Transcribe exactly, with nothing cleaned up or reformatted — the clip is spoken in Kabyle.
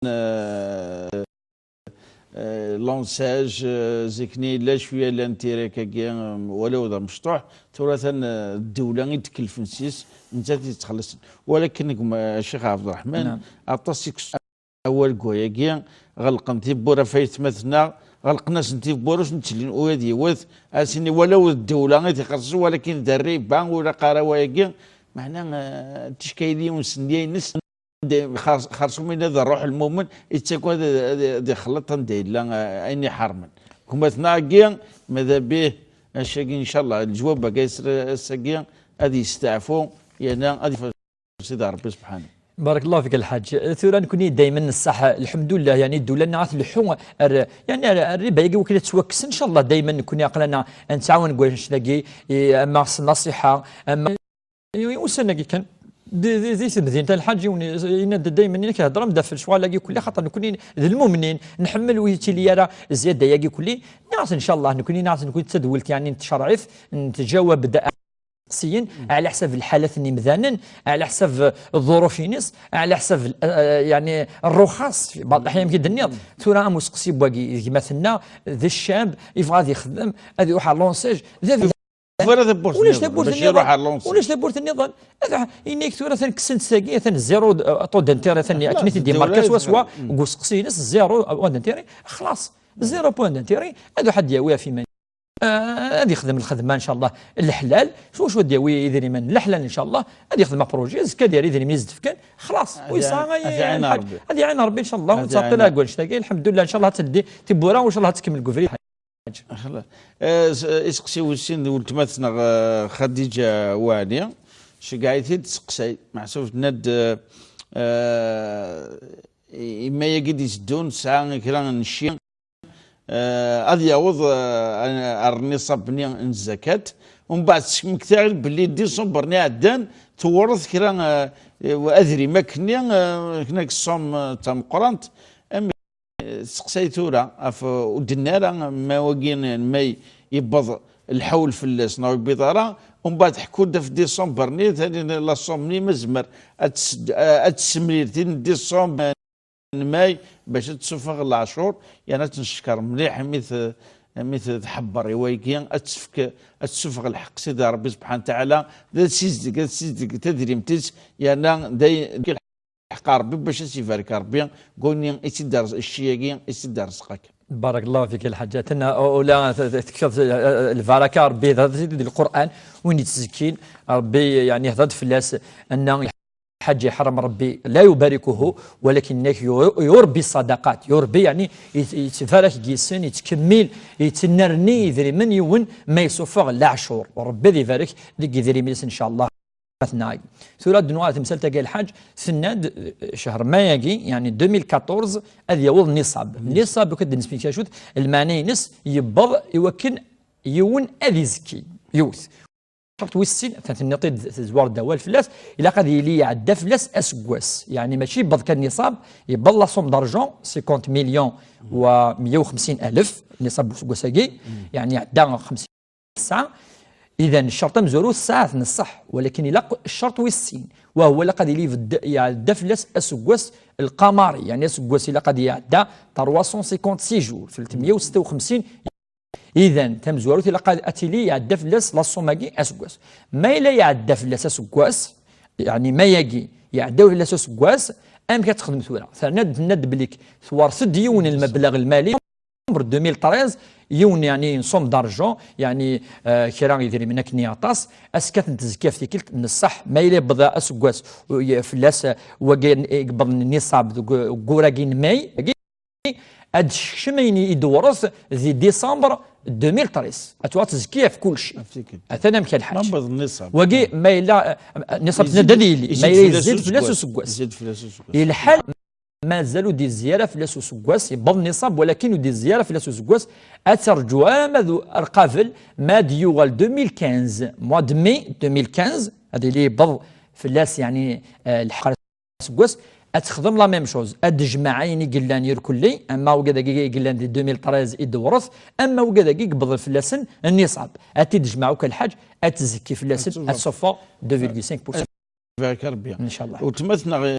euh, euh, lançage, euh, zik-nni yella cwiya l'intérêt-agi, euh, walaw d amecṭuḥ, tura atan, euh, ddewla i d-tkellfen s-is, nettat i yettxelliṣen. Walakin gma Ccix Ɛebderreḥman, aṭas i awal deg wayagi, ɣelqen tiwwura ɣef aytmaten-nneɣ, ɣelqen-asen tiwwura ur sen-ttellin ula d yiwet, ad as-ini walaw d ddewla i t-ixelṣen, walakin d rriba, ur ilaq ara wayagi, meɛna, eh, ticka yiwen s nniya-ines, xers-, xersum illa d ṛṛuḥ lmumen, yettagad ad, ad, ad ixelleṭ anda yella, eh, ayen iḥermen. Gma-tneɣ-agi, mada bih, ass-agi, ncallah, leǧwab-agi ass-, ass-agi ad yesteɛfu, yerna ad yef-, Sidi Ṛebbi subḥanahu. Barakallahu fik a Lḥaǧ. Tura nekni daymen nessaḥ, lḥemdullah, yani ddula-nneɣ ad tleḥḥu, ar, yani ar, ar rriba-agi wakken ad tettwakkes, ncallah daymen nekni aql-aneɣ ad nettɛawan deg wannect-agi, i, ama s nnaṣiḥa, ama i, i ussan-agi kan. Di, di, di temdint a Lḥaǧ, yiwen yenna-d daymen, inek heddrem-d ɣef lecɣal-agi kulli, xaṭer nekni d lmumnin, nḥemmel ur yettili ara zzyada-agi kulli, nniɣ-as ncallah nekni, nniɣ-as nekni d tadwilt yani n tcerɛit, n tǧawab-d isteqsiyen, ɛla ḥsab lḥalat n yimdanen, ɛla ḥsab, eh, ḍḍuruf-ines, ɛla ḥsab, eh, yani, ṛṛuxaṣ, fi baɛḍ leḥyan, amek i d-tenniḍ. Tura am useqsi n wagi, gma-tneɣ, d ccab, yebɣa ad ixdem, ad iruḥ ɣer lanṣaj, d ad Ur tawwurt ulac nniḍen, tawwurt mačči nniḍen. Iruḥ ɣer lanṣaj. Ulac tawwurt nniḍen. Ad iruḥ, yenna-k tura atan kksen-sagi, atan zéro, eh, taux d'intérêt, atan akken i t-id-imarka swaswa, deg useqsi-ines, zéro point d'intérêt, xlaṣ, zéro point d'intérêt, ad iruḥ ad d-yawi ɣef iman. Ah, ad yexdem lxedma, ncallah, leḥlal, s wacu ad d-yawi idrimen leḥlal, ncallah, ad yexdem apṛuji, azekka ad yerr idrimen i s-d-fkan, xlaṣ, ad yesɛa, ad iɛin Ṛebbi. Ad iɛin Ṛebbi, ncallah, ad ur nettɛeṭṭil ara deg wannect-agi, lḥemdullah, ncallah, ad teldi tiwwura, ncallah, ad tkemmel deg ubrid. Xlaṣ. Eh, s-, iseqsi wis sin d weltma-tneɣ, eh, Xadiǧa Waɛli, ceggeɛ-it-id, tseqsay, meḥsub tenna-d, eh, eh, imma-agi d-iteddun, tesɛa kra n cci, eh, ad yaweḍ, eh, ar nniṣab-nni n zzakat. Umbeɛd tesmekta-ɣ-d belli diṣember-nni iɛeddan tewreḍ kra, eh, adrim akkenni, eh, kna deg ṣṣum, eh, d tameqqrant. Am, eh, testeqsay tura ɣef, eh, ur d-tenni ara ma wagi n may yewweḍ lḥawl fell-as neɣ ur yewwiḍ ara. Umbeɛd ḥekku-d ɣef diṣember-nni, tani la ṣṣum-nni ma zmer ad tes-, eh, ad tessemlil tin n diṣember. N may bac ad tessufeɣ leɛcur, yerna ad tt-neckeṛ mliḥ imi t-, imi t-, tḥebber i wayagi, ad tefk, ad tessufeɣ lḥeqq Sidi Ṛebbi subḥanahu wa taɛala, d asizdeg, ad tessizdeg tadrimt-is, yerna d ay-, lḥeqq Ṛebbi bac ad s-ibarek Ṛebbi deg wayen i tt-id-, cci-agi i tt-id-ireẓq akka. Barakallahu fik a Lḥaǧ. Atan, uh, ula t-, t-, tekfiḍ, uh, lbaraka, Ṛebbi yehder-d di Lqur'an, win yettezkin, Ṛebbi, yani, yehder-d fell-as, anna Lḥaǧ iḥrem Ṛebbi, la yubarikuhu, walakin yur-, yurbi ṣṣadaqat. Yurbi, yani, yet-, yettbarak deg-sen, yettkemmil, yettennerni idrimen yiwen ma yessufeɣ leɛcur. Ṛebbi ad ibarek deg idrimen-is, ncallah. Tura ad d-nuɣal temsalt-agi a Lḥaǧ, tenna-d, eh, ccher may-agi, yani deux mille quatorze, ad yaweḍ nniṣab. Nniṣab, ukan ad d-nesmekti acu-t, lmeɛna-ines yewweḍ i wakken yiwen ad izekki. Yiwet. Ccerṭ wis sin, atan tenniḍ-t-id, tezwar-d awal fell-as, ilaq ad yili iɛedda fell-as aseggas. Yani mačči yewweḍ kan nniṣab, yewweḍ la somme d'argent, cinquante millions wa meyya u xemsin alef, nniṣab n useggas-agi, yani iɛedda xemsin tesɛa. Idan, ccerṭ amezwaru tesɛa-t, neṣṣeḥ, walakin ilaq ccerṭ wis sin, wa huwa ilaq ad yili ibedd-, iɛedda fell-as aseggas lqamari, yani aseggas ilaq ad iɛedda trois cent cinquante-six jours, tlatemeyya u setta u xemsin. Idan, tamezwarut ilaq ad, ad tili iɛedda fell-as la somme-agi aseggas. Ma yella iɛedda fell-as aseggas, yani may-agi iɛedda fell-as aseggas, amek ad texdem tura? Terna-d, tenna-d belli twerret-d yiwen n lmebleɣ lmali, décembre deux mille treize, yiwen, yani, une somme d'argent, yani, euh, kra idrimen akken i aṭas, ass-a ad ten-tezki ɣef tikkelt, neṣṣeḥ, ma yella yewweḍ aseggas, u-, y-, fell-as, euh, wagi n-, yewweḍ nniṣab deg u-, deg wur-agi n may, ad d-tekcem ayen i d-tewret di décembre deux mille treize. Ad tuɣal tezki ɣef kulci. Ɣef tikkelt. Atan amek a Lḥaǧ. Ma yewweḍ nniṣab. Wagi, ma yella, euh, nniṣab, yezzi-d, ad yili, ma yella yezzi-d fell-as useggas. Yezzi-d fell-as useggas. Yelḥal, mazal ur d-yezzi ara fell-as useggas, yewweḍ nniṣab, walakin ur d-yezzi ara fell-as useggas, ad terǧu arma d, ar qabel, ma ad yuɣal deux mille quinze, mois de mai deux mille quinze, ad yili yewweḍ fell-as, yani, eh, lḥeqq aseggas, ad texdem la même chose, ad d-tejmeɛ ayen i yellan irkelli, ama wigad-agi i yellan di deux mille treize i d-tewret, ama wigad-agi i yewweḍen fell-asen nniṣab, ad t-id-tejmeɛ akk a Lḥaǧ, ad tzekki fell-asen, ad tsuffeɣ deux virgule cinq pour cent. Ibarek Rebbi. Ncallah. Weltma-tneɣ,